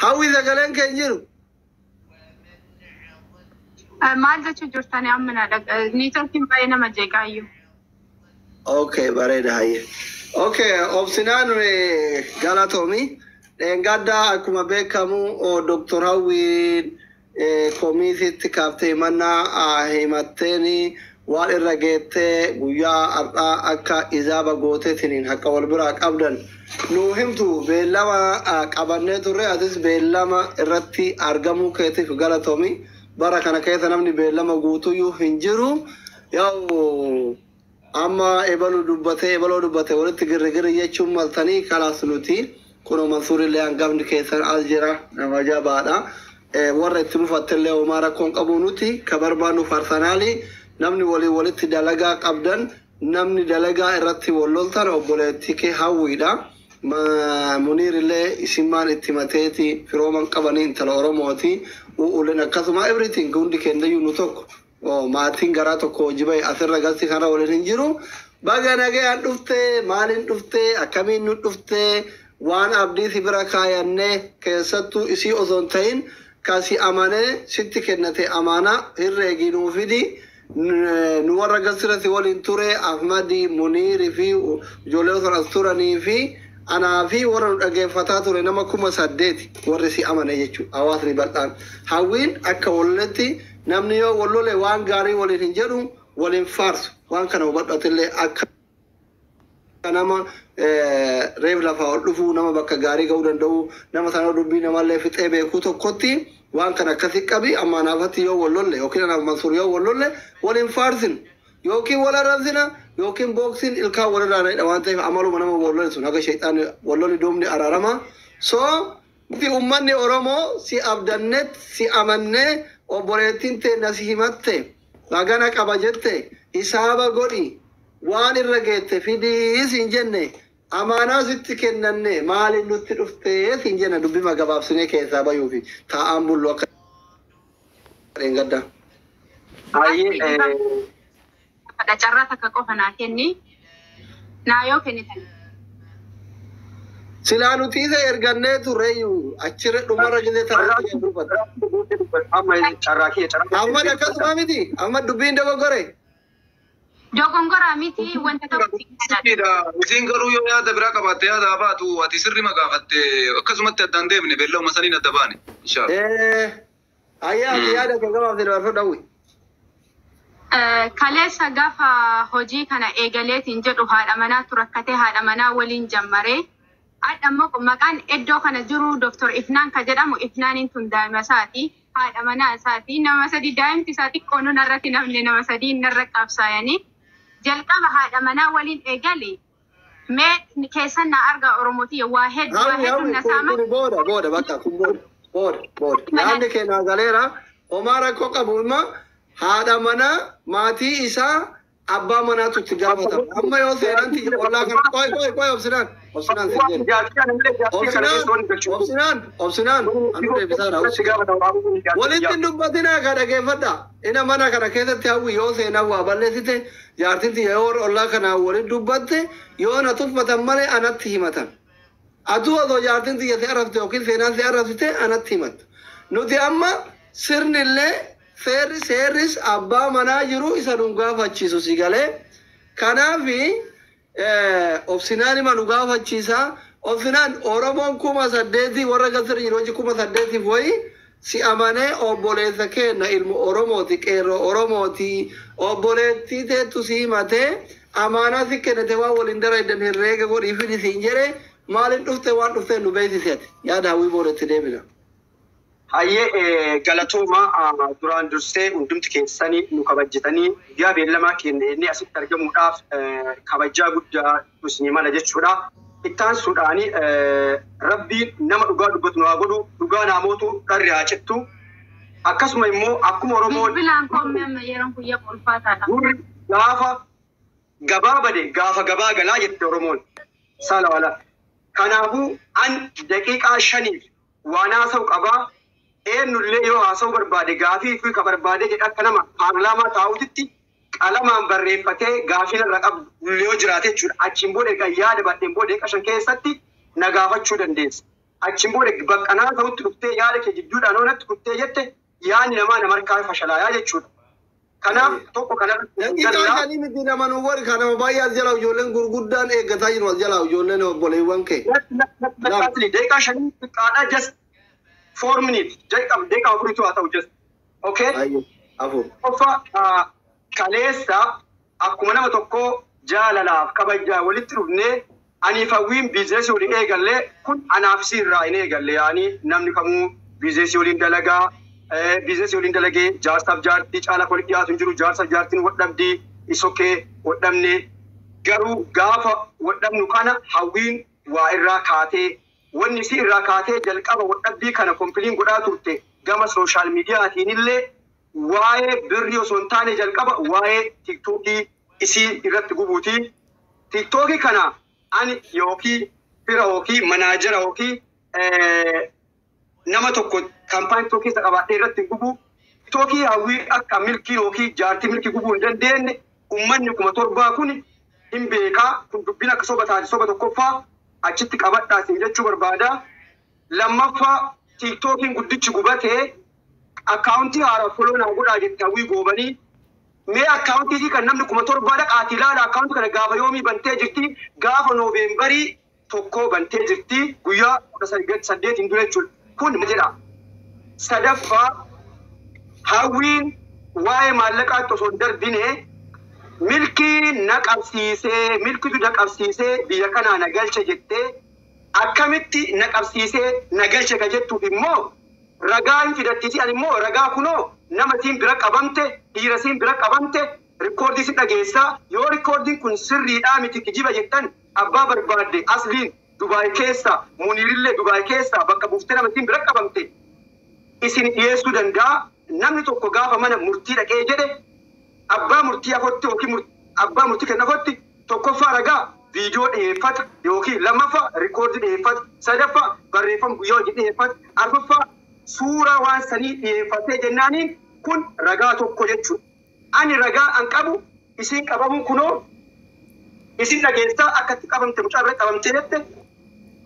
Hawwi, sagaleen kee hin jiru. Maal jechuu jirtani amma na networkiin baay'ee nama jeeqaayyuu. Okay, bareeda, hayye. Okay, obsinaan galatoomi. Dheengaddaa akkuma beekamu Dr. Hawwiin komiisitti kaaftee himannaa himatteeni waan irra geettee guyyaa har'aa akka izaaba gooteetiniin haqa wal biraa qabdan nu himtu beellama qabannee turre. Atis beellama irratti argamuu keetiif galatoomi. Bara kana keessa namni beellama guutuyyuu hin jiru. Yaa'u amma ebaluu dubbatee ebaloo dubbate walitti girrigirri jechuun maltanii kalaas nuti kunoo Mansuurillee hangafni keessan as jira, nama jabaadha. Warra itti mufattellee homaa rakkoon qabu. Nuti ka barbaannu personally namni walii walitti dalagaa qabdan, namni dalagaa irratti wal loltan obboleettii kee Hawwiidha. Muniir illee isimmaan itti mateeti firooman qabanii intala Oromooti. U'uleen akkasuma, everything hundi kennayyuu nu tokko. Maatiin garaa tokko hojii bahe asirra galti kana waliin hin jiru. Baga nagayaan dhuftee, maaliin dhuftee, akkamiin nu dhuftee, waan abdii si bira kaayannee keessattuu isii osoo hin ta'in kasi amanee sitti kennate amaanaa herreegii nuu fidi. Nu warra gasirratti waliin ture, Ahmadi, Muniirii fi ijoollee osoo as turanii fi anaa fi warra nu dhageeffataa ture nama 8000 warri si amane jechuudha, hawaasni bal'aan. Hawwiin akka walloletti namni yoo wallole waan gaarii waliin hin jedhu, waliin faarsu. Waan kana hubadhatillee akka nama reef lafaa ol dhufuu, nama bakka gaarii ga'uu danda'u, nama sana dubbii namallee fixee beekuu tokkotti waan kana akkasi qabi. Amma anaafatti yoo wallolle yookiin anaaf Mansuur yoo wallolle waliin faarsinu yookiin wal arrabsina yookiin booksiin ilkaan walirraa na'edha waan ta'eef amaluma nama wallolle sun haga sheexaan wallolli duubni araarama. So nuti ummanni Oromoo si abdannet, si amannee, obboleettiin teenna si himatte, magana qaba jette, hisaaba godhi, waan irra geette fidii siin jenne, amaanaa sitti kennanne, maaliin nutti dhuftee siin jenna. Dubbima gabaabsinee keessaa bayuufi taa'aan bullu akka dheengaddaa. Baay'ee Carraa takka qofa naa kenni. Naa yoo kennitan. Silaa nuti isa ergannee turreeyyuu achirra dhumarra gisee tarratti dubbata. Amma carraa kiyya carraa. Ahmad, akkasuma miti? Ahmad, dubbiin dogoggore. Dogongoraa miti, wanta tokko si Sirriidha. Isiin garuu yoo yaada biraa qabaatte yaada haa baatu, ati sirri gaafatte, akkasumatti addaan deemne, beellama saniin adda baane. Inshallah. Ayyaa, ati yaada kee gabaabsee dabarfadhu, Hawwi. Kaleessa gaafa hojii kana eegaleetiin jedhu haadha manaatu rakkatee haadha manaa waliin jammaree. Hadha immoo maqaan iddoo kana jiru Dr. Ifnaan ka jedhamu, Ifnaaniin tun daa'ima isaati. Haadha manaa isaati. Nama sadi, daa'imti isaa xiqqoon narratti namni nama sadii narra qabsaayanii. Jalqaba haadha manaa waliin eegale. Mee keessan na argaa Oromooti, waa hedduu waa Hawwi hedduu Hawwi na kun saama. kun booda booda, bakka kun booda booda booda. Yaadni kee naa galeera. Homaa rakkoo qabu, imma haadha manaa maatii isaa abbaa manaatu itti gaafatama. Amma yoo seenaan tiyya ollaa kana, qoy qoy qoy, obsinaan obsinaan sin jedhe. Obsinaan obsinaan obsinaan anu deebisaadha, obsi. Walitti hin dubbatinaa ka dhageeffadha. Ina mana kana keessatti Hawwi yoo seenaan waa balleessite, jaartiin tiyya yoo warra ollaa kanaa waliin dubbatte, yoo na tuffatan malee anatti himatan. Atuu osoo jaartiin tiyya si arrabsite yookiin seenaan si arrabsite anatti himatta. Nuti amma sirnillee seerri seerris abbaa manaa jiru isa nu gaafachiisu si galee. Kanaafi obsinaan hima nu gaafachiisa. Obsinaan, Oromoon 8000 warra gasirra jiru hojii 8000f wayi si amanee, obboleessa keenya, ilmu Oromooti, qeerroo Oromooti, obboleettii teettu si himatee amaanaa si kennate, waan waliin daraydan herreega godhii fidi siin jedhe, maaliin dhufte, waan dhuftee nu beeksisi ati. Yaada Hawwii boodatti deebina. Hayyee, galatooma. Duraan dursee hundumti keessanii nu kabajjatanii guyyaa beellamaa keenya inni asitti argamuudhaaf kabajaa guddaa isinii mala jechuudha. Ittaansuudhaan Rabbiin nama dhugaa dubbatu nu haa godhu, dhugaa namootu dharri haa cittu. Akkasuma immoo akkuma Oromoon Bilbilaan koomee amma yeroon guyyaa ulfaataadha. Gurri gaafa gabaa bade gaafa gabaa galaa jette Oromoon. Sala wala. Kanaafuu an daqiiqaa 5f waan haasa'u qabaa. Eenyullee yoo haasa'uu barbaade, gaafii fi ka barbaade jedhe, akka nama paarlaamaa taa'utitti qalamaan barreeffatee gaafii narra qabu yoo jiraate jechuudha. Achiin booda egaa yaada badheen booda daqiiqaa 5 keessatti na gaafachuu dandeessa. Achiin booda baqqanaa ta'utti dhuftee yaada kee jidduudhaan oonatti kuttee jette yaadni namaa nama harkaa fashalaayaa jechuudha. Kanaaf tokko kanarratti Daqiiqaa shanii miti nama nu warri kana baay'ee as jalaa ijoolleen gurguddaan eeggataa jiru as jalaa ijoolleen obboleewwan kee. Daqiiqaa shanii xiqqaadha just 4 minutes daqiiqaa afuritu haa ta'u just. Okay? Afur. Qofa kaleessa akkuma nama tokkoo jaalalaaf kabajaa walitti dhufnee aniif Hawwiin biizinesii waliin eegallee kun anaaf si irraa hin eegalle yaani namni kamuu biizinesii waliin dalagaa biizinesii waliin dalagee jaarsaaf jaartii caalaa walitti dhiyaatu hin jiru jaarsaaf jaartiin wadhabdii isokee wadhabne garuu gaafa wadhabnu kana Hawwiin waa irraa kaatee wanni si irraa kaatee jalqaba wadhabbii kana kompiiliin godhaa turte gama sooshaal miidiyaatiin illee waa'ee birrii osoo hin taane jalqaba waa'ee tiktookii isii irratti gubuuti. Tiktookii kana ani yookiin fira yookiin manaajara yookiin nama tokko kaampaanii tokko keessa qabaadhee irratti hin gubu. Tiktookii Hawwii akka milkii yookiin jaartii milkii gubuu hin dandeenye uummanni 7,000 kun hin beekaa kun dubbina akka soba taate soba tokkoffaa achitti qabadhaa isin jechuu barbaada. Lammaffaa tiktookiin guddichi gubatee akkaawuntii haaraa foloo naa godhaa jette Hawwii goobanii. Mee akkaawuntii kan namni 7,000 dhaqaatii ilaala akkaawuntii kana gaafa yoomii bantee jirti gaafa Nooveembarii 1 bantee jirti guyyaa 18 dura jechuudha. Kun jedha. Sadaffaa Hawwiin waa'ee maallaqaatti osoo hin darbine milkii na qabsiisee milkitu na qabsiisee biyya kanaa na galche jettee akkamitti na qabsiisee na galche ka jettuuf immoo ragaa hin fidattisi ani immoo ragaa kunoo nama siin bira qabamte dhiira siin bira qabamte rikoordii si dhageessaa yoo rikoordiin kun sirriidhaa miti kijiba jettan abbaa barbaadde asliin Dubaay keessa Muniirillee Dubaay keessa bakka buuftee nama siin bira qabamte isin dhiyeessuu danda'a. Namni tokko gaafa mana murtii dhaqee jedhe abbaa murtii afotti yookiin abbaa murtii kenna afotti tokkoffaa ragaa viidiyoo dhiyeeffata yookiin lammaffaa rikoordii dhiyeeffata sadaffaa barreeffama guyyaa hojii dhiyeeffata arfaffaa suuraa waan sanii dhiyeeffatee jennaaniin kun ragaa tokko jechuudha. Ani ragaa an qabu isin qabamuun kunoo isin dhageessaa akka itti qabamte mucaa bira qabamtee jette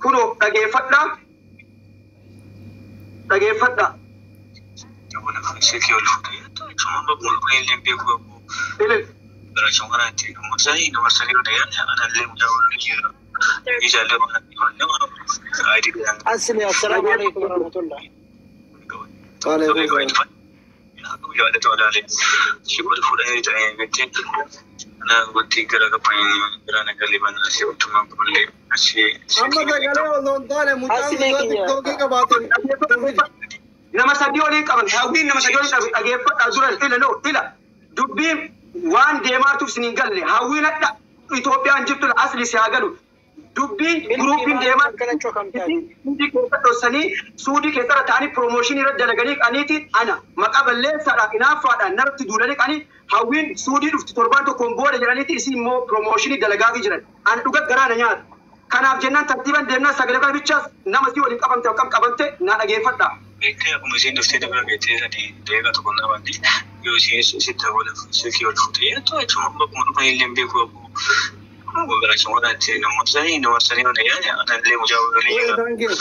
kunoo dhageeffadhaa dhageeffadhaa. Asli assalamu alaikum warahmatullah. Waalaikum salaam. Amma sagalee osoo hin taane mucaan yoo tiktookii qabaate Nama sadii waliin qaban Hawwiin nama sadii waliin qaban dhageeffadhaa dura ila noo ila dubbiin waan deemaatuuf isin hin galle Hawwiin hadha Itoophiyaan jirtu asli si haa galu dubbiin guruupiin deemaa suudii keessa dhossanii suudii keessarra ta'anii piroomooshinii irra dalaganii qaniiti ana maqaa balleessaadhaaf hinaaffaadhaan narratti duulanii qanii Hawwiin suudii dhufti torbaan tokkoon booda jedhaniiti isin immoo piroomooshinii dalagaafii jiran ana dhuga garaa na nyaata. Kanaaf jennaan tartiiban deemnaa sagalee kana bichaas nama si waliin qabamte akkam qabamte naa dhageeffadha. Beektee akkuma isheen dhuftee dabala beektee sadii daqiiqaa tokko nama banti yoo isheen sitti hawwata silkii wal fuute jettu achuma bakkuma dhufan illee beeku namoota sanii nama sanii hunda yaani anallee mucaa walii jira.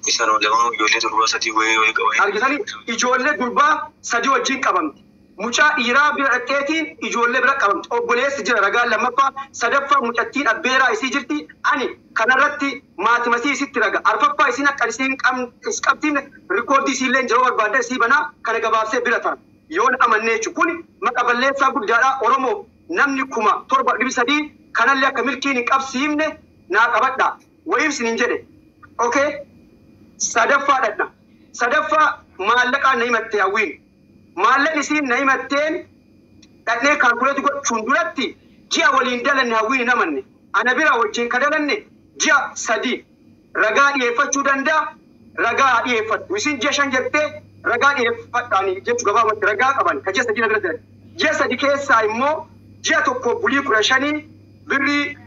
Isaan lama ijoollee durbaa sadii wayii walii qaban. Argitanii ijoollee durbaa sadii wajjin qabamte. Mucaa dhiiraa bira dhaqxeetiin ijoollee bira qabamte. Obboleessi jira ragaan lammaffaa sadaffaa mucattiin abbeeraa isii jirti. Ani kanarratti maatimasii isitti raga. Arfaffaa isiin akka isiin qabtiin rikoordii isiillee yeroo barbaadde isii banaa kana gabaabsee bira ta'a. Yoo na amannee jechuun kun maqa balleessaa guddaadha Oromoo namni 7300 kanallee akka milkiin hin qabsiifne naa qabadha. Wayiif isin hin jedhe. Okay? Sadaffaa dhadha. Sadaffaa maallaqaan na himatte Hawwiin. Maallaqni isiin na himatteen dhaqnee kaalkuleetii gochuun duratti ji'a waliin dalanne Hawwiin hin amanne. Ana bira wajjin ka dalanne ji'a 3 ragaa dhiyeeffachuu danda'a. Ragaa dhiyeeffadhu. Isin ji'a 5 jettee ragaa dhiyeeffadhaani jechuu gabaabatti ragaa qaban ka ji'a 3 na bira jiran. Ji'a 3 keessaa immoo ji'a 1 bulii 15 birrii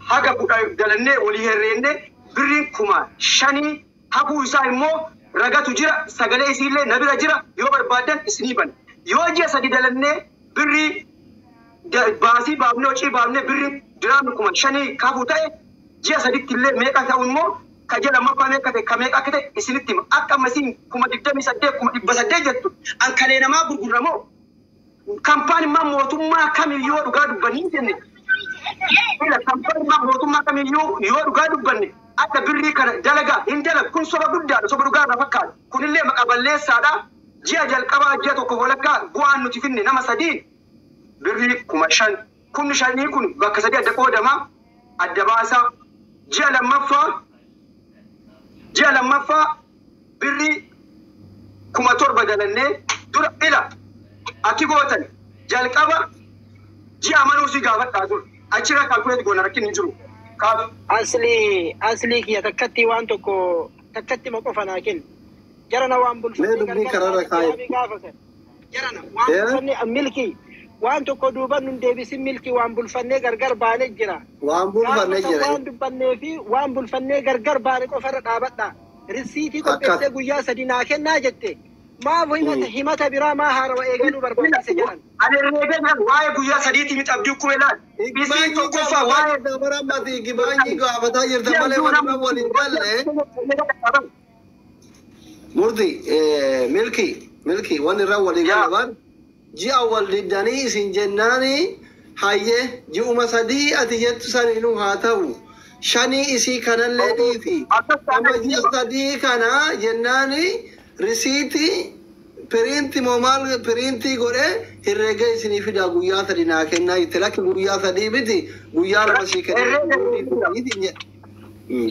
haga 10 dalannee walii herreenne birriin 5,000 hafuu isaa immoo ragatu jira sagalee isiillee na bira jira yoo barbaaddan isinii bana. Yoo ji'a 3 dalannee birrii baasii baafnee hocii baafnee birrii diraamni 5,000 kafuu ta'e Ji'a saditti illee meeqa ta'u immoo ka ji'a lammaffaa meeqa ta'e ka meeqa akka ta'e isinitti hima. Akka ammasiin 28,800 800 jettu an kalee namaa gurguramoo kaampaanimmaa mootummaa kamiyyuu dhugaa dubbanii jenne. Kaampaanimmaa mootummaa kamiyyuu yoo dhugaa dubbanne akka birrii kana dalagaa hin dalagu kun soba guddaadha soba dhugaa irraa fakkaata. Kunillee maqa balleessaadha. Ji'a jalqabaa ji'a tokko walakkaa bu'aan nuti finne nama sadiin birrii 5,000. 5,000 kun bakka sadii adda qoodama adda baasaa. Ji'a lammaffaa birrii 7,000 dalannee dura ila akki gootan jalqaba ji'a amanuu si gaafadhaa ture. Achirra kaalkuleeti goona rakkinni hin jiru. Asli kiyya takkatti waan tokko takkatti ma qofa naa kennu. Jarana waan bulfannee gargaara. Jarana waan bulfannee milkii waan tokko duuba nun deebisin milkii waan bulfannee gargar baanee jira. Waan bulfannee jira. Waan dubbannee fi waan bulfannee gargar baane qofarra dhaabadha. Risiitii qopheessee guyyaa sadii naa kennaa jette. Maaf himata biraa maa haarawa eegaluu barbaachise jedhan. Ani herreegee waa'ee guyyaa sadiitii miti abdii kume laal. Isiin tokkoffaa waa'ee. Dabaramati gibaanyi gaafataa jirta malee waan waliin galle. Murti milki waan irraa walii galan ji'a wal diddanii isin jennaani hayyee ji'uma sadii ati jettu saninuu haa ta'u shanii isii kanallee dhiifi amma ji'a sadii kana jennaani risiitii piriinti moo maal piriintii godhee herreega isinii fidaa guyyaa sadii naa kennaa jette lakki guyyaa sadii miti guyyaa lama sii kennaa.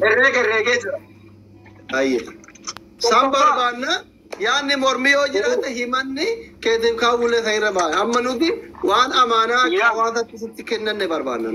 Herreega herreegee jira. Hayyee. San barbaanna yaanni mormii yoo jiraate himanni keetiif kaawulee isa irra ba'a. Amma nuti waan amaanaa akka hawaasatti sitti kennanne barbaanna.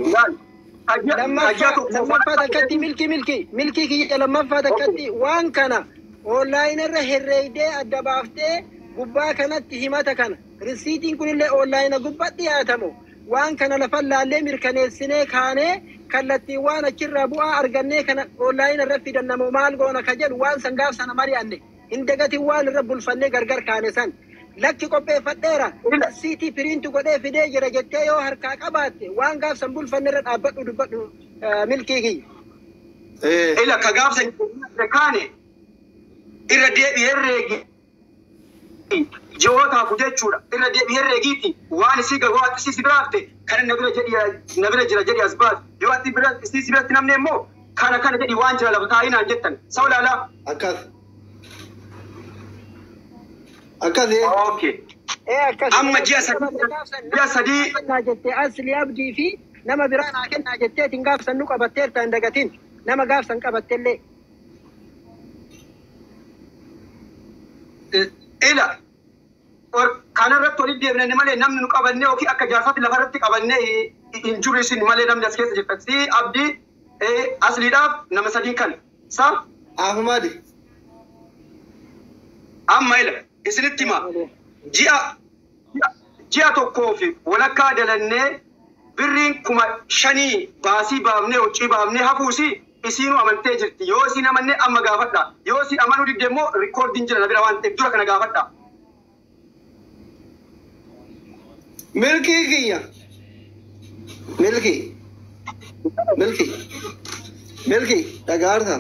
Lammaffaa takkatti milkii kiyya lammaffaa takkatti waan kana onlaayinii irra herreegdee adda baaftee gubbaa kanatti himata kana risiitiin kunillee onlaayina gubbaa dhiyaatamu waan kana lafa laallee mirkaneessinee kaanee kallattii waan achirraa bu'aa argannee kana onlaayina irra fidannamu maal goona ka jedhu waan san gaaf sana mari'anne hin dagatin waan irra bulfannee gargar kaane san lakki qopheeffadheera risiitii piriinti godhee fidee jira jettee yoo harkaa qabaatte waan gaaf san bulfanne irra dhaabbadhu dubbadhu milkii kiyya. Ila ka gaaf san kaane irra deebi'ee herreegi ji'ootaaf jechuudha. Irra deebi'ee herreegiiti waan isii gabaa isii si biraafte kana na bira jira jedhi as baate yoo ati bira isii si biratti namne immoo kana kana jedhi waan jira lafa taa'inaan jettan saba laalaa. Akkas. Akkas. Okay. Amma ji'a sadii. Jettee asli abdii fi nama biraa naa kennaa jettee ittiin gaafsan nu qabatteerta hin dagatin nama gaafsan qabattellee. Ila kanarratti walitti deemnee malee namni nu qabannee yookiin akka jaarsaatti lafarratti qabannee hin jiru isin malee namni as keessa jirtan. Si abdii asliidhaaf nama sadii kan sa. Ahmad. Amma ila isinitti hima ji'a tokkoo fi walakkaa dalannee birriin 5,000 baasii baafnee huccii baafnee hafuusi isiinuu amantee jirti. Yoo isiin amannee amma gaafadha. Yoo isiin amanuu didde immoo rikoordiin jira na bira waan ta'eef dura kana gaafadha. Milkii kiyya. Milkii. Milkii. Milkii dhagaarta.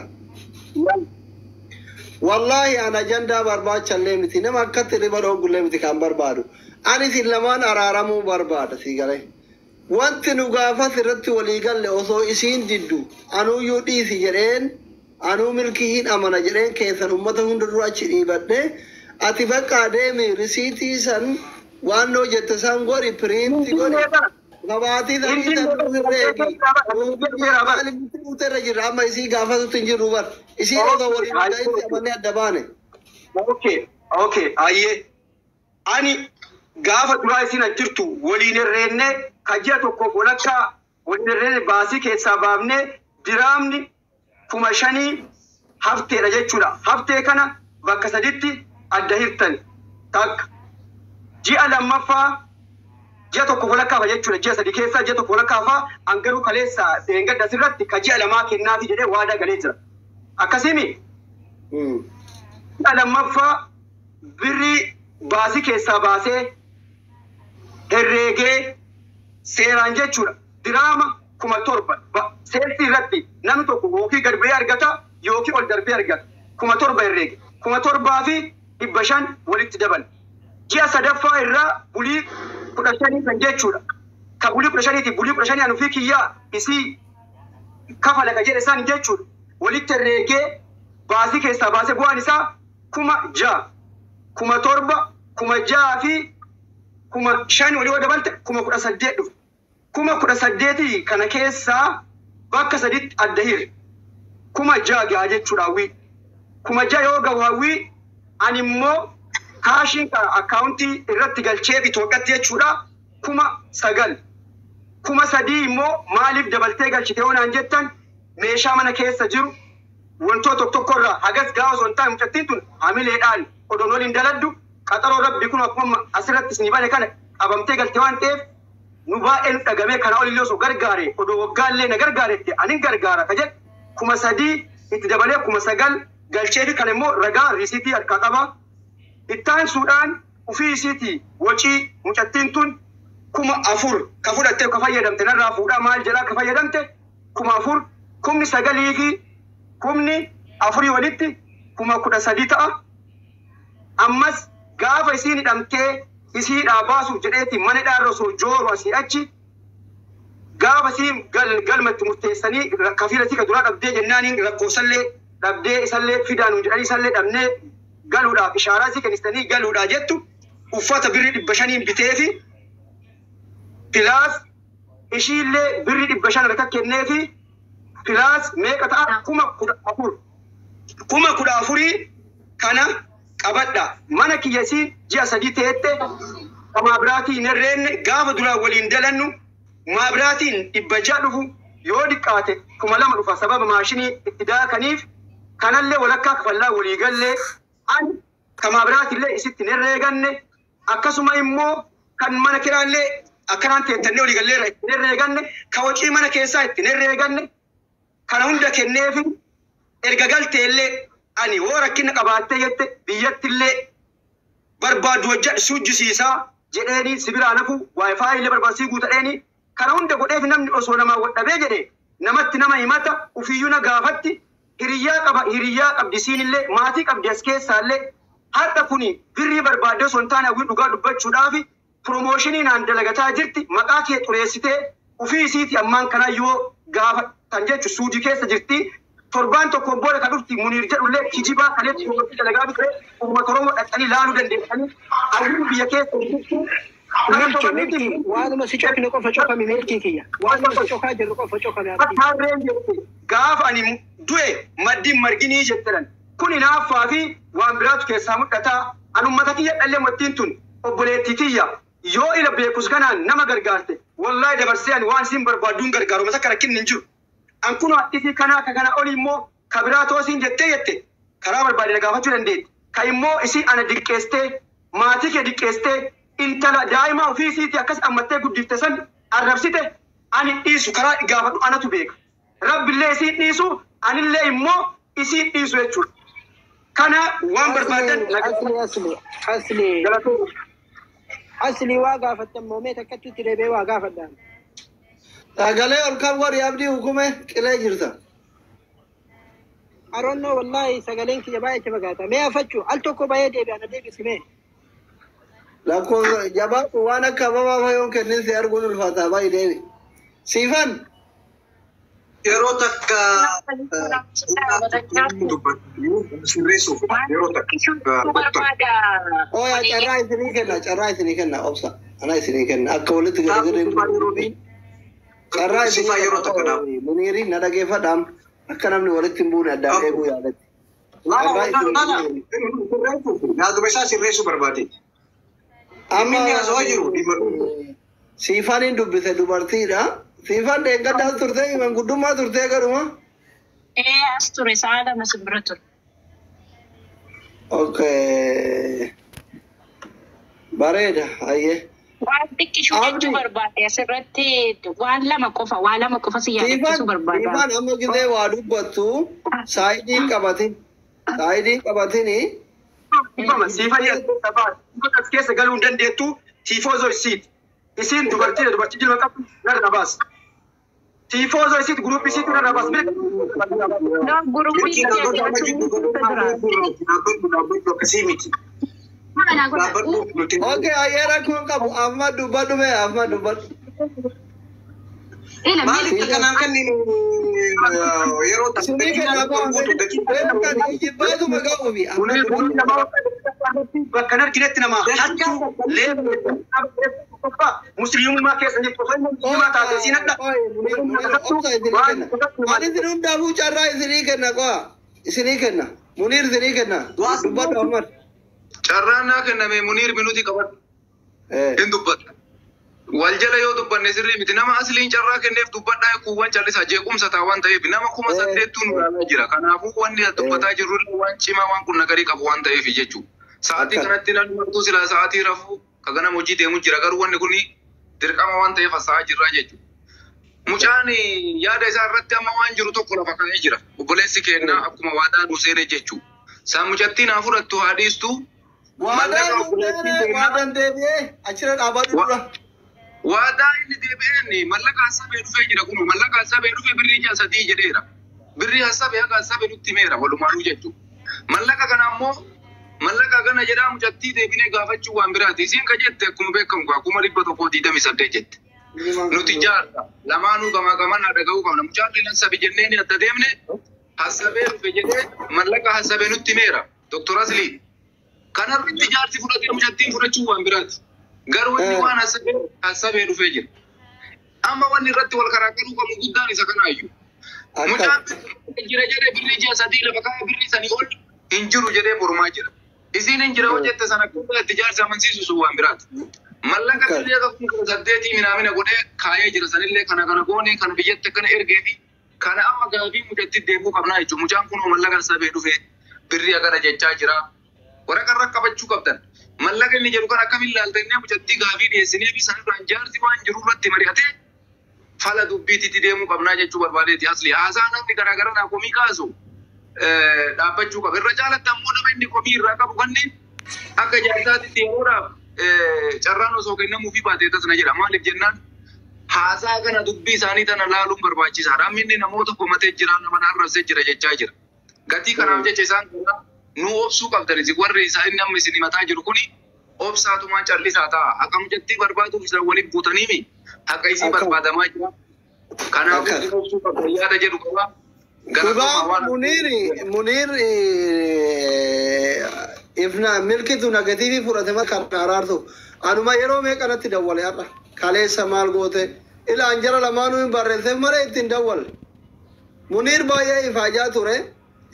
Wallaahi an ajandaa barbaachallee miti nama akkatti riba dhoogullee miti kan barbaadu. Ani isin lamaan araaramuu barbaada sii galee. Wanti nu gaafas irratti walii galle osoo isiin diddu anuyyuu dhiisi jedheen anuu milkii hin amana jedheen keessan uummata hunda dura achi dhiibadhe ati bakka deemi risiitii san waan noo jette san godhi piriinti godhi gabaatii sanii san nu herreegi maaliif irra jirra amma isii gaafatutti hin jirru bar isii osoo waliin ga'itti amannee adda baane. Okay, ayyee ani gaafa duraa isin as jirtu waliin herreennee ka ji'a tokkoof walakkaa waliin herreenne baasii keessaa baafnee diraamni 5,000 hafteedha jechuudha. Haftee kana bakka saditti adda hirtan takka ji'a lammaffaa ji'a tokko walakkaafa jechuudha. Ji'a sadii keessaa ji'a tokko walakkaafa an garuu kaleessa seengadda asirratti ka ji'a lamaa kennaafi jedhee waadaa galee jira. Akkasimi ji'a lammaffaa birrii baasii keessaa baasee herreegee seeraan jechuudha. Diraama 7,000 seeltii irratti namni tokko yookiin gad bu'ee argata yookiin ol darbee argata 7,000 herreege 7,500 walitti dabala. Ji'a sadaffaa irraa bulii 15 kan jechuudha. Ka bulii 15ti bulii 15 anuu fi kiyyaa isii kafala ka jedhe isaan jechuudha. Walitti herreegee baasii keessaa baasee bu'aan isaa 6,000 7,000 6,000 fi 5,000 walii yoo dabalte 18,000 dhufa. 18,000 kana keessaa bakka saditti adda hiri. 6,000 gahaa jechuudha hawwii. 6,000 yoo gahu hawwii ani immoo kaashiin akkaawuntii irratti galchee Itoophiyaatti jechuudha 9,000. 3,000 immoo maaliif dabaltee galchite yoo naan jettan meeshaa mana keessa jiru wantoota tokko tokkorraa hagas gaafa osoo hin taane mucattiin tun hamileedhaan odoon waliin daladdu qaxaroo rabbi kun akkuma asirratti isinii bane kana qabamtee galte waan ta'eef nu baay'ee nu dhagamee kana olillee osoo gargaare odoo waggaallee na gargaaretti anin gargaara ka jedhe 3,000 itti dabalee 9,000 galchee fi kana immoo ragaa riisiitii harkaa qaba. Ittaansuudhaan ofii isiitii wacii mucattiin tun 4,000 ka fudhattee ka fayyadamte narraa fuudhaa maal jedhaa ka fayyadamte 4,000 9,000 fi 4,000 walitti 13,000 ta'a. Ammas gaafa isiin hidhamtee isiidhaa baasuuf jedheeti mana hidhaa osoo jooru asii achi gaafa isiin galmatti murteessanii kafiila isii ka duraa dhabdee jennaaniin lakkoofsallee dhabdee isallee fidaanuun jedhanii isallee dhabnee galuudhaaf ishaaraa isii kennistanii galuudhaa jettu uffata birrii 500 biteefi pilaas ishiillee birrii 500 harka kenneefi pilaas meeqa ta'a 14,000 14,000 kana qabadha. Mana kiyya isiin ji'a 3 teette maabiraatiin hin herreenne gaafa duraa waliin dalannu maabiraatiin 600 dhufu yoo diqqaate 2,000 dhufa sababa maashinii itti daakaniif kanallee walakkaa kafallaa walii gallee ani ka maabiraatillee isitti hin herreeganne akkasuma immoo kan mana kiraallee akkanaan teettannee walii galleerra itti hin herreeganne ka wacii mana keessaa itti hin herreeganne kana hunda kenneefi erga galteellee ani hoo rakkina qabaattee jette biyyattillee barbaadu hojjedhu sujjisiisaa jedheeni sibiraa nafu waayifaayi illee barbaasii guutadheeni kana hunda godheef namni osoo namaa wadhabee jedhe namatti nama himata ufiyyuu na gaafatti hiriyyaa qaba hiriyyaa qabdi siinillee maatii qabdi as keessaallee har'a kuni birrii barbaadde osoo hin taane hawwii dhugaa dubbachuudhaaf piroomooshinii naan dalagataa jirti maqaa kee xureessitee ufii isiiti ammaan kana yoo gaafatan jechu suudii keessa jirti. Torbaan tokko booda kan dhufti Muniir jedhullee kijibaa kaleetti hojii dalagaa ture uummata Oromoo dhaqanii laaluu dandeessanii hawwiin biyya keessa jirtu. Milki milki waanuma si cokne qofa cokame milkii kiyya waanuma si cokaa jirru qofa cokame abdii. Harreen jette gaafa ani du'e maddiin marginii jettan kun hinaaffaa fi waan biraatu keessaa mul'ata. Ani uummata kiyya dhallee mattiin tun obboleettii kiyya yoo ila beekus kanaan nama gargaarte wallaahi dabarsee ani waan siin barbaaduun gargaaru masa kana rakkinni hin jiru. An kun isii kana ka kana oli immoo ka biraa toosiin jettee jette karaa barbaade na gaafachuu dandeetti. Ka immoo isii ana diqqeestee maatii kee diqqeestee intala daa'ima ofii isiitii akkas ammattee guddifte san arrabsite ani dhiisu karaa gaafadhu anatu beeka. Rabbillee isiin dhiisu anillee immoo isiin dhiisu jechuudha. Kana waan barbaadan Asli asli asli asli waa gaafattan moomee takkatti itti deebi'ee waa gaafadhaan. Sagalee ol kan warri abdii hukume qilee jirta. Aronnoo wallaahi sagaleen kiyya baay'ee achi fagaata. Mee afachuu al tokko baay'ee deebi'a na deebisi mee. Lakkoofsa jabaatu waan akka ababaa fayoon kennin si arguun ulfaataa baay'ee deebi. Siifan. Yeroo takka sirreessuuf yeroo takka. Oya carraa isinii kenna carraa isinii kenna obsa ana isinii kenna akka walitti garagalee. Carraa isinii yeroo takka dhaab. Muniiriin na dhageeffadhaam akka namni walitti hin buune addaan eeguu yaadatti. Yaaduma isaa sirreessuu barbaade. Amma Inni haasawaa jiru dhimma. Siifaniin dubbise dubartiidha. Siifan deeggaddaas turte manguddummaa turte garuma. As ture sa'a lama si bira ture. Okay. Bareeda hayyee. Waan xiqqishuu jechuu barbaade asirratti waan lama qofa si yaadachiisuu barbaada. Siifan amma gisee waa dubbattu saayidiin qabatin. Saayidiin qabatini. Siifan as keessa galuu hin dandeettu tiifoozoo isiiti. Isiin dubartiidha dubartii jilba qabdu narra baas. Tifoozoo isiit guruppii isiitu irra baas mirga. No, guruppii Akkasii miti. Kana godha. Okay, ayyee rakkoon qabu. Amma dubbadhu mee amma dubbadhu. Ila Maaliif milki. kanaan kanneen yeroo Isinii kenna kan ijibbaatuma ga'uufi. Bakka hin arginetti nama hattuu leefa musliimummaa keessa jirtu osoo inni musliimaa taate isiin adda. Ani isin hundaafuu carraa isinii kenna qo'a. Isinii kenna. Muniir isinii kenna. Dubbadhu Ahmad. Carraan naa kenname Muniir minuutii qabadhu. Hin dubbadha. Wal jala yoo dubbanne sirrii miti. Nama asliin carraa kenneef dubbadhaa kuuwwan callisaa jeequmsa ta'a waan ta'eef nama 8000 nu ilaalaa jira. Kanaafuu wanni dubbataa jirru waan cimaa waan kun nagarii qabu waan ta'eef jechuudha. Sa'aatii kanatti namni martuu silaa sa'aatii rafuu ka ganama hojii deemu jira garuu wanni kun dirqama waan ta'eef haasa'aa jirraa jechuudha. Mucaan yaada isaa irratti amma waan jiru tokko lafa kaa'ee jira. Obboleessi kennaa akkuma waadaa nu seene jechuudha. Saa mucattiin haa fudhattu haa dhiistu. Waadaa nu seene waadaan deebi'ee achirra dhaabadhu dura. Waadaa inni deebi'een mallaqa hassabee dhufee jira kun mallaqa hassabee dhufee birrii 63 jedheera. Birrii hassabee haga hassabee nutti himeera walumaanuu jechuudha. Mallaqa kana ammoo mallaqa kana jedhaa mucattii deebinee gaafachuu waan biraati. Isiin ka jette akkuma beekamu 128,000 jette. Nuti jaarsa lamaanuu gamaa gaman dhaga'uu qabna. Mucaan hassabe jennee adda deemne hassabee dhufe jedhee mallaqa hassabee nutti himeera. Doktor Aslii. Kanarratti jaarsi fudhatee mucattiin fudhachuu waan biraati. Garuu inni waan hassabee dhufee jira. Amma wanni irratti wal karaakaruu qabnu guddaan isa kanaayyuu. Mucaan jira jedhee birrii 3 lafa kaa'ee birrii sanii ol hin jiru jedhee mormaa jira. Isiin hin jira hojjette sana guddaa itti jaarsi amansiisu sun waan biraati. Mallaqa birrii akka 18,000 minaamina godhee kaayee jira sanillee kana kana goonee kana biyyatti akkana ergee fi kana amma gaafii mucatti deemuu qabnaa jechuudha. Mucaan kun mallaqa hassabee dhufee birrii akkana jechaa jira. Waraqaa irra qabachuu qabdan. Mallaqa inni jedhu kan akkamiin ilaaltannee mucattii gaafii dhiyeessinee fi sanirraan jaarsi waan jiru irratti mari'atee fala dubbiititti deemuu qabnaa jechuu barbaadeeti asli. Haasaa namni garaagaraa naa komii kaasu dhaabbachuu qaba. Irra caalatti ammoo nama inni komii irraa qabu kanneen akka jaarsaatitti yeroodhaaf carraan osoo kennamuufii baatee tasna jedha. Maaliif jennaan haasaa kana dubbii isaanii tana laaluun barbaachisaadha. Amma inni namoota komatee jira nama arrabsee jira jechaa jira. Gatii kanaaf jecha isaan nu obsuu qabdan isin warri isaa inni amma isin himataa jiru kuni obsaatumaan callisaa ta'a. Akka mucattii barbaaduuf isaan waliif guutaniimi haqa isii barbaadamaa jira. Kanaaf isin obsuu qabdan yaada jedhu qaba. Dhugaa Muniir ifna milkitu negatiivii fudhate kan araartu. Anuma yeroo meeqanatti dawwale har'a kaleessa maal goote ilaan jara lamaanuu hin barreesseef malee ittiin dawwale. Muniir baay'ee ifaajaa ture.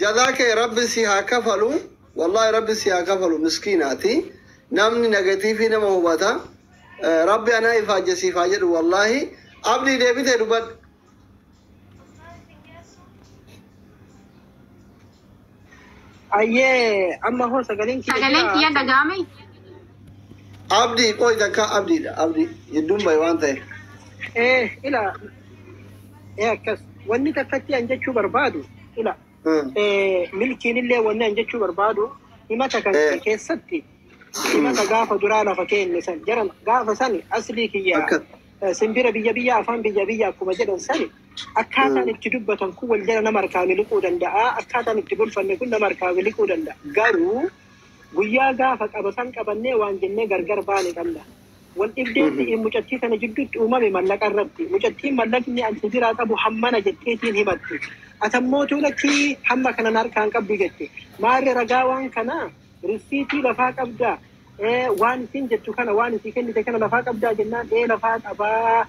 Jazaa kee rabbi si haa kafalu. Wallahi rabbi si haa kafalu miskiinaati. Namni negatiivii nama hubata. Rabbi anaa ifaaje siif haa jedhu wallahi. Abdii deebitee dubbadhu. Ayyee amma hoo sagaleen kiyya Sagaleen kiyya dhaga'ame? Abdii qoy takka abdiidha abdii jidduun bahe waan ta'eef. Ila akkas wanni takkatti an jechuu barbaadu ila milkiin illee wanni an jechuu barbaadu himata kan keessatti himata gaafa duraa lafa keenne san jaran gaafa san aslii kiyya simbira biyya biyya afaan biyya biyya akkuma jedhan sani akkaataan itti dubbatan kun wal jala nama harkaa miliquu danda'a akkaataan itti bulfanne kun nama harkaa miliquu danda'a garuu guyyaa gaafa qaba san qabannee waan jennee gargar baane qabna. Wal dhibdeetti mucattii sana jidduutti uumame mallaqa irratti mucattiin mallaqni anti biraa qabu hammana jetteetiin himatti. Atammoo tuulatti hamma kanan harkaan qabdu jette. Maarre ragaa waan kanaa risiitii lafaa qabdaa waan isin jettu kana waan isii kennite kana lafaa qabdaa jennaan lafaa qabaa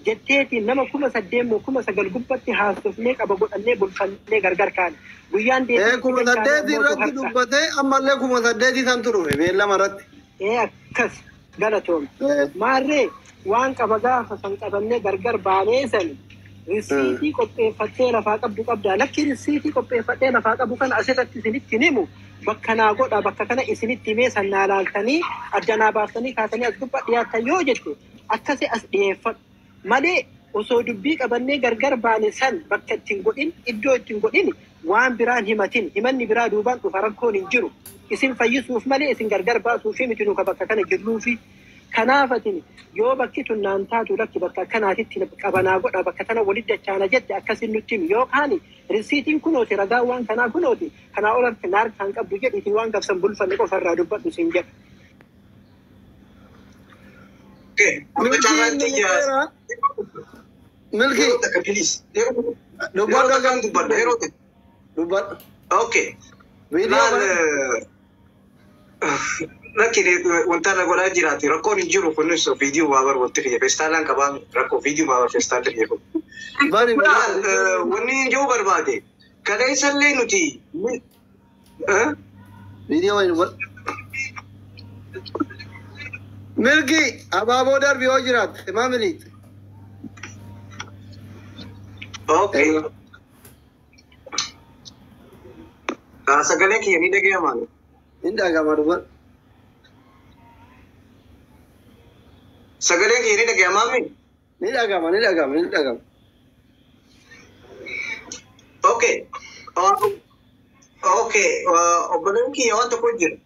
jetteetiin nama 8,000 moo 9,000 gubbatti haasofnee qaba godhannee bulfannee gargar kaane. Guyyaan deemee 8,000 irratti dubbatee ammallee 8,000 santu dhufe beellama irratti. Akkas galatoome. Maarree waan qaba gaafa san qabannee gargar baanee san risiitii qopheeffattee lafaa qabdu qabdaa. Lakki risiitii qopheeffattee lafaa qabu kana asirratti isinitti himu bakka naa godha bakka kana isinitti himee san naa laaltanii adda naa baaftanii kaatanii as gubbaa dhiyaattan yoo jette akkasi as dhiyeeffadhu. Malee osoo dubbii qabannee gargar baane san bakka ittiin godhin iddoo ittiin godhin waan biraan himatin himanni biraa duubaan dhufa rakkoon hin jiru. Isin fayyisuuf malee isin gargar baasuufi miti nuka bakka kana jirruufi. Kanaaf atin yoo bakki tun naan taatu lakki bakka akkanaatitti qabanaa godha bakka tana walitti dachaana jette akkasin nutti himi yookaan risiitiin kunooti ragaa waan kanaa kunooti kanaa ol harkaan qabdu jedhiitiin waan gabsan bulfanne qofarraa dubbadhu siin jedha. Milki. Please. Dubbadhu Yeroo dubbadha yeroo ta'e. Dubbadhu. Okay. Lakki wanta irra godhaa jiraate rakkoon hin jiru kunis viidiyoo baabar wanti kiyya feestaalaan qabaa rakkoo viidiyoo baabar feestaalli kiyya kun. Wanni hin jiru barbaade kaleessallee nuti. Viidiyoo wayii dubbadhu. Milki abaaboo darbi yoo jiraatte maa miliixe? Okay. Sagalee kiyya ni dhaga'amaa? Ni dhaga'ama dubbadhu. Sagalee kiyya ni dhaga'amaa mi? Ni dhaga'ama ni dhaga'ama ni dhaga'ama. Okay. Okay. Obboleen kiyya waan tokko jira.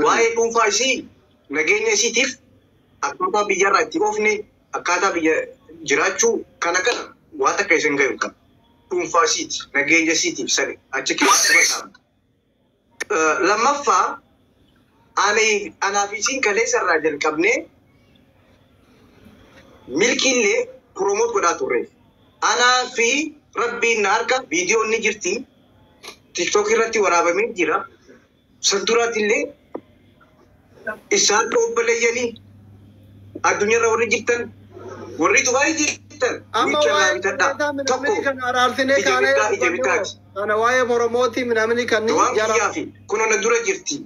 Waa'ee dhuunfaa isii nageenya isiitiif akkaataa biyyarraa itti oofne akkaataa biyya jiraachuu kana kana waan takka isin gahu kan dhuunfaa isiiti nageenya isiitiif sani achi keessatti basaama. Lammaffaa ani anaaf isiin kaleessa irraa jalqabnee milkiillee promoot godhaa turre. Anaa fi rabbiin na harka viidiyoon ni jirti. TikTok irratti waraabamee jira. San duraatti isaan obboleeyyanii addunyaarra warri jirtan warri Dubaay jirtan Amma waa'ee tokko kan araarsinee ija bittaa ija bittaati. Kana waa'ee Oromooti minamni kan Dawaan kiyyaa fi kun na dura jirti.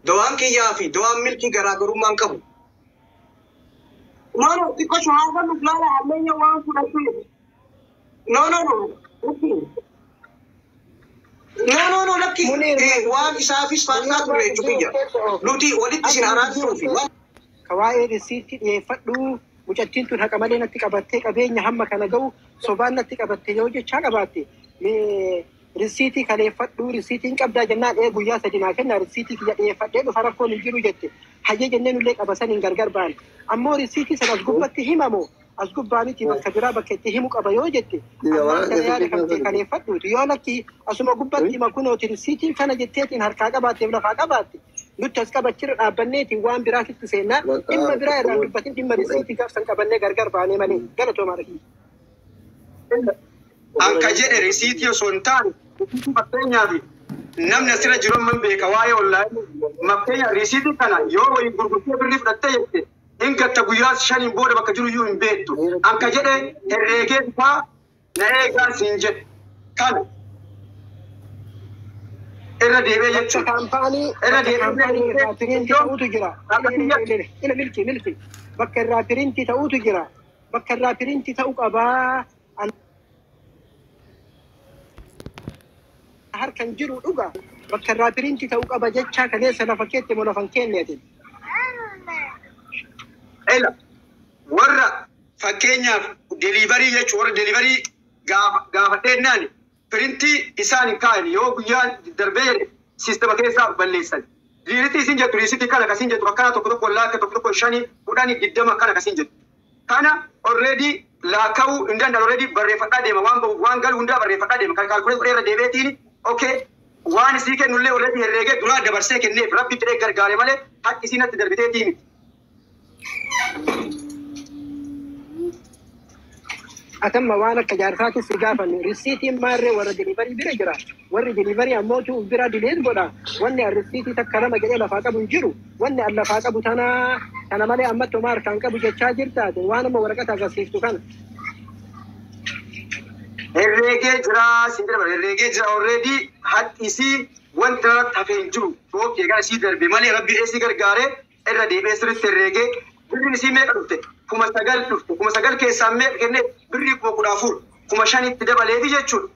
Dawaan kiyyaa fi dawaan milkii garaagarummaa hin qabu. No, no, xiqqoo shawaa nuuf laala ammayya waan fudhatee. No, no, no. No, no, no, lakki waan isaafis faallaa turre jechuudha. Nuti walitti isin araarsuu fi waan. Ka waa'ee risiitii dhiyeeffadhu mucattiin tun haqa malee natti qabattee qabeenya hamma kana ga'u sobaan natti qabatte yoo jechaa qabaatte risiitii kaleeffadhu risiitiin qabdaa jennaan ee guyyaa sadi naa kenna risiitii kiyya dhiyeeffadhee dhufa rakkoon hin jiru jette hayyee jennee nullee qaba saniin gargar baane ammoo risiitii sana as gubbatti himamo as gubbaa miti bakka biraa bakka itti himu qaba yoo jette ammaan kana yaada kan ta'e kaleeffadhuuti yoo lakki asuma gubbatti hima kunooti risiitiin kana jetteetiin harkaa qabaatteef lafaa qabaatte nutti as qabachirra dhaabbanneetiin waan biraatitti seennaa dhimma biraa irraa dubbatin dhimma risiitii gaafsan qabannee gargar baanee malee galatoomaa dhaqii. Anka jedhe risiitii osoo hin taane fakkeenyaaf namni asirra jiru amma beeka waa'ee onlaayinii fakkeenyaaf risiitii kana yoo waliin gurgurtee birrii fudhattee jette hin gatta guyyaa shaniin booda bakka jiru iyyuu hin beektu. Anka jedhe herreegee dhufaa na eegaa siin jedhe kana irra deebi'ee jechuudha. Kaampaanii Irra deebi'ee irraa piriintii ta'utu jira. Ila milki milki bakka irraa piriintii ta'utu jira. Bakka irraa piriintii ta'uu qabaa. Harkan jiru dhuga bakka irraa piriintii ta'uu qaba jechaa kaleessa lafa keetti moo lafa hin kenneetin. Ela warra fakkeenyaaf deliivarii jechuun warra deliivarii gaafadheennaan piriintii isaan hin kaa'an yoo guyyaan darbee jedhe siistama keessaa balleessan. Riisitii isin jettu riisitii kana kasiin jettu akkana tokko tokko laakka tokko tokko 5 10 20 akkana kasiin jettu. Kana already laaka'uu hin danda'an already barreeffadhaa deema waan bahu waan galu hundaa barreeffadhaa deema kan kaalkulee godhee irra deebi'eetiin okay waan isii kennullee already herreegee duraa dabarsee kenneef rabbi fedhee gargaare malee haqqi isii natti darbiteetii miti. Atamma waan akka jaarsaatti si gaafanne risiitiin maarree warra deliivarii bira jira. Warri deliivarii ammoo uf bira dileet godha. Wanni an risiitii takka lama jedhee lafaa qabu hin jiru. Wanni an lafaa qabu tana kana malee ammatti homaa harkaan qabu jechaa jirtaate waan amma waraqata agarsiiftu kana. Herreegee jira siin jedhama herreegee jira already haqqi isii wanta irratti hafee hin jiru. Okay gara isii darbe malee rabbi isii gargaaree irra deebi'ee sirriitti herreegee birriin isii meeqa dhufte? 9,000 dhufte. 9,000 keessaa meeqa kennee birrii 14,000 5,000 dabaleefi jechuudha.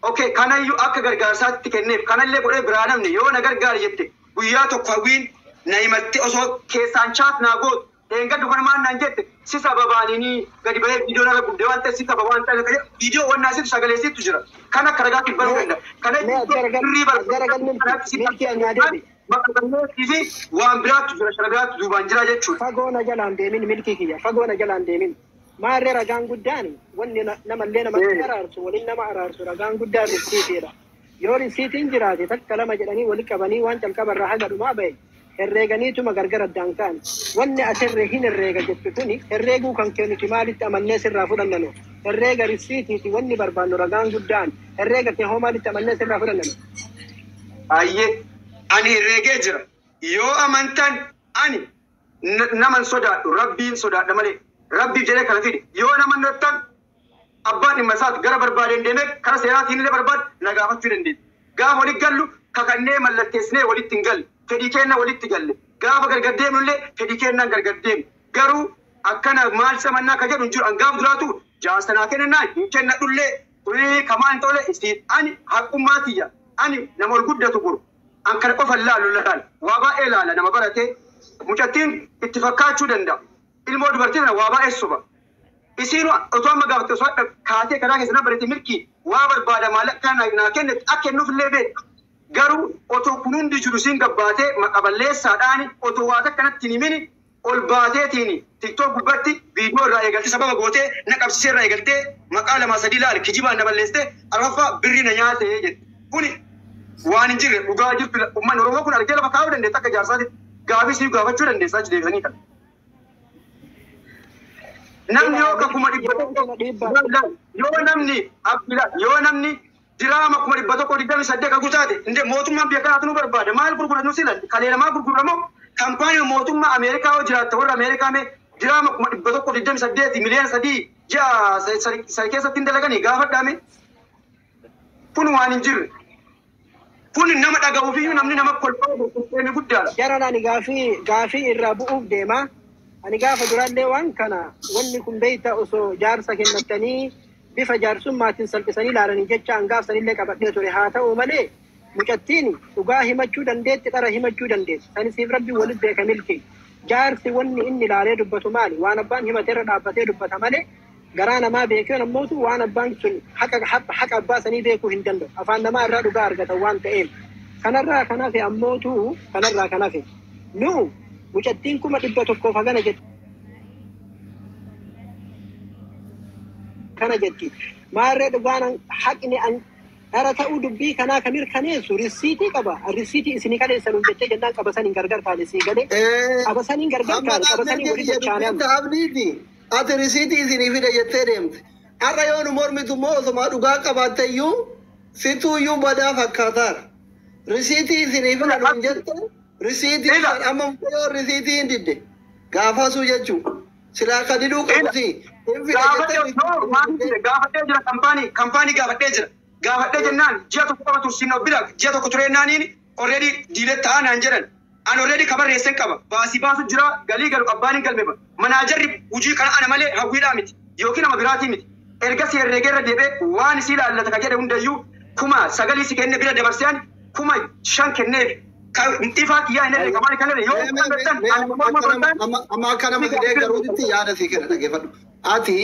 Okay kanayyuu akka gargaarsaatti kenneef kanallee godhee biraa namni yoo na gargaare jette guyyaa tokko hawwiin na himatte osoo keessaan chaat naa gootu dheengaddu kana maal naan jette si sababaaniinii gadi bahee viidiyoo narra gubdee waan ta'eef si sababa waan ta'eef viidiyoo wannaa situ sagalee situ jira. Kan akka ragaatti baruu danda'a. Kana Mee as birrii garagal milki anaa deebi. Maqaa fi waan biraatu jira shara biraatu duubaan jira jechuudha. Fagoo na jalaan deemin milkii kiyya fagoo na jalaan deemin. Maarree ragaan guddaan wanni namallee namatti araarsu waliin nama araarsu ragaan guddaan risiitiidha. Yoo risiitiin jiraate takka lama jedhanii walitti qabanii waan calqabarraa haga dhumaa bahe herreeganiituma gargar addaan ka'an. Wanni ati hin herreega jettu tuni herreeguu kan kennuti maalitti amannee sirraa fudhannanu. Herreega risiitiiti wanni barbaannu ragaan guddaan herreega kee hoo maalitti amannee sirraa fudhannanu. Ayyee ani herreegee jira. Yoo amantan ani naman sodaadhu rabbiin sodaadha malee rabbiif jedhee kana fide yoo naman nottan abbaan dhimma isaati gara barbaadeen deemee kara seeraatiin illee barbaadu na gaafachuu dandeenya. Gaafa walitti gallu kakannee mallatteessinee walitti hin galle fedhii keenna walitti galle gaafa gargar deemnu illee fedhii keennaan gargar deemnu garuu akkana maal samannaa ka jedhu hin jiru an gaafa duraatu jaarsanaa kennaa hin kennadhullee kuni kamaan hin tole isiin ani haqummaa tiyya ani nama ol guddatu boru an kana qofa laalu laal waa baay'ee laala nama baratee mucattiin itti fakkaachuu danda'a. Ilmoo dubartii tana waa baay'ee soba. Isiin otoo amma gaafatte osoo kaatee karaa keessa na barate milkii waa barbaada maallaqa naa kenne akka kennuuf illee beektu. Garuu otoo kun hundi jiru isiin gabbaatee maqa balleessaadhaan otoo waa takka natti hin himini ol baateetiin TikTok gubbaatti viidiyoo irraa eegaltee sababa gootee na qabsiisee irraa eegaltee maqaa lama sadii laal kijibaan na balleessitee arfaffaa birrii na nyaate jette. Kuni waan hin jirre dhugaa jirtu uummanni Oromoo kun argee lafa kaa'uu dandeessa akka jaarsaatti gaafii siif gaafachuu dandeessa achi deebisanii kana. Namni yoo kakuma 100 yoo namni abdila yoo namni diraama 128 kan guutaate inde mootummaan biyya kanaatu nu barbaada maal gurgurannu sila kalee namaa gurguramoo kaampaanii mootummaa Ameerikaa yoo jiraatte warra Ameerikaa mee diraama 128 miliyoona 3 ji'a sadi keessatti hin dalaganii gaafadhaame kun waan hin jirre kun nama dhaga'uufiyyuu namni nama kolfaa gurgurtee guddaadha. Jaran ani gaafii irraa bu'uuf deema. Ani gaafa duraallee waan kana wanni kun beeyta osoo jaarsa kennattanii bifa jaarsummaatiin salphisanii ilaalanii jecha an gaafsanillee qabadhee ture haa ta'u malee mucattiin dhugaa himachuu dandeetti dhara himachuu dandeessi. Sanisiif rabbi walit beeka milki. Jaarsi wanni inni ilaalee dubbatu maali? Waan abbaan himateerra dhaabbatee dubbata malee garaa namaa beekee nammootu waan abbaan sun haqa abbaa sanii beekuu hin danda'u. Afaan namaa irraa dhugaa argatan waan ta'eef. Kanarraa kan hafe ammootu kanarraa kan hafe. Nu mucattiin 100,000 hagana jetti. Kana jetti. Maarree dhugaan haqni an dhara ta'uu dubbii kanaa kan mirkaneessu risiitii qaba. Risiitii isinii kaleessanuuf jettee jennaan qaba saniin gargar kaane sii galee. Qaba saniin gargar kaane qaba saniin walitti dachaane amma. Abdiiti ati risiitii isinii fide jettee deemte. Har'a yoo nu mormitu immoo osuma dhugaa qabaatte iyyuu situu iyyuu badaa fakkaataara. Risiitii isinii fida nuun jette risiitii amma yoo risiitii hin didde gaafasuu jechuudha. Silaa ka diduu qabuti. Gaafadhee jira kaampaanii gaafadhee jira. Gaafadhee jennaan ji'a tokko qaba tursiin bira ji'a tokko turee naaniin already diilee ta'aa naan jedhan. An already kabarreesseen qaba. Baasii baasu jira galii galu abbaan hin galme. Manaajarri hojii kana ana malee hawwiidhaa miti yookiin nama biraatii miti. Ergasii herreegeerra deebi'ee waan isii ilaallata ka jedhe hundayyuu 9,000 si kenne bira dabarsee 5,000 kenneef. Ifaa kiyyaa hin herreega maali kan herreega yoo Amma akka nama fidee garuutitti yaada sii kenna dhaggeeffadhu. Ati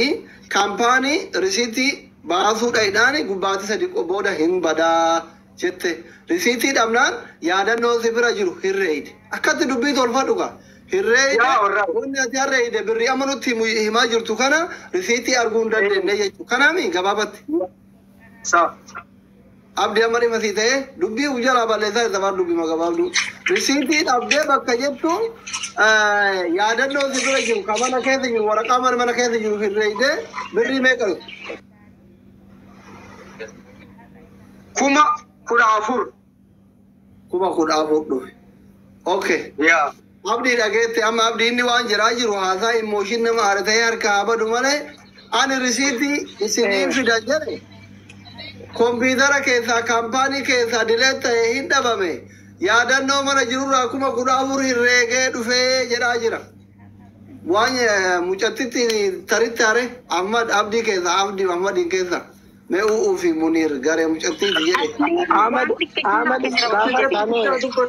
kaampaanii risiitii baasuu dhaidhaan gubbaatti sadi booda hin badaa jette. Risiitii dhabnaan yaadannoo si bira jiru herreeyde. Akkatti dubbii tolfadhu gaa. Herreeyde wanni ati herreeyde birrii amma nutti himaa jirtu kana risiitii arguu hin dandeenye jechuudha. Kanaami gabaabatti. Abdii amma dhimma sii ta'ee dubbii jalaa balleessaa isa baan dubbii gabaabduu. Risiitii dhabdee bakka jettu yaadannoo si bira jiru kan mana keessa jiru waraqaa mana keessa jiru herreeyde birrii meeqa dhufu? 14,000. 14,000 dhufe. Okay. Abdii dhageette amma abdii inni waan jiraa jiru haasaa immooshin nama aara ta'ee harka haa badu malee ani risiitii isiniin fida jedhe. Kompiitara keessaa kaampaanii keessaa dilee ta'e hin dhabame. Yaadannoo mana jirurraa 14,000 herreegee dhufee jedhaa jira. Waan mucattitti taritti hare Ahmad Abdii keessa Abdii Ahmadiin keessa mee u'uu fi Muniir garee mucattiiti jedhe. Ahmad Ahmad gaafa Xiqqoo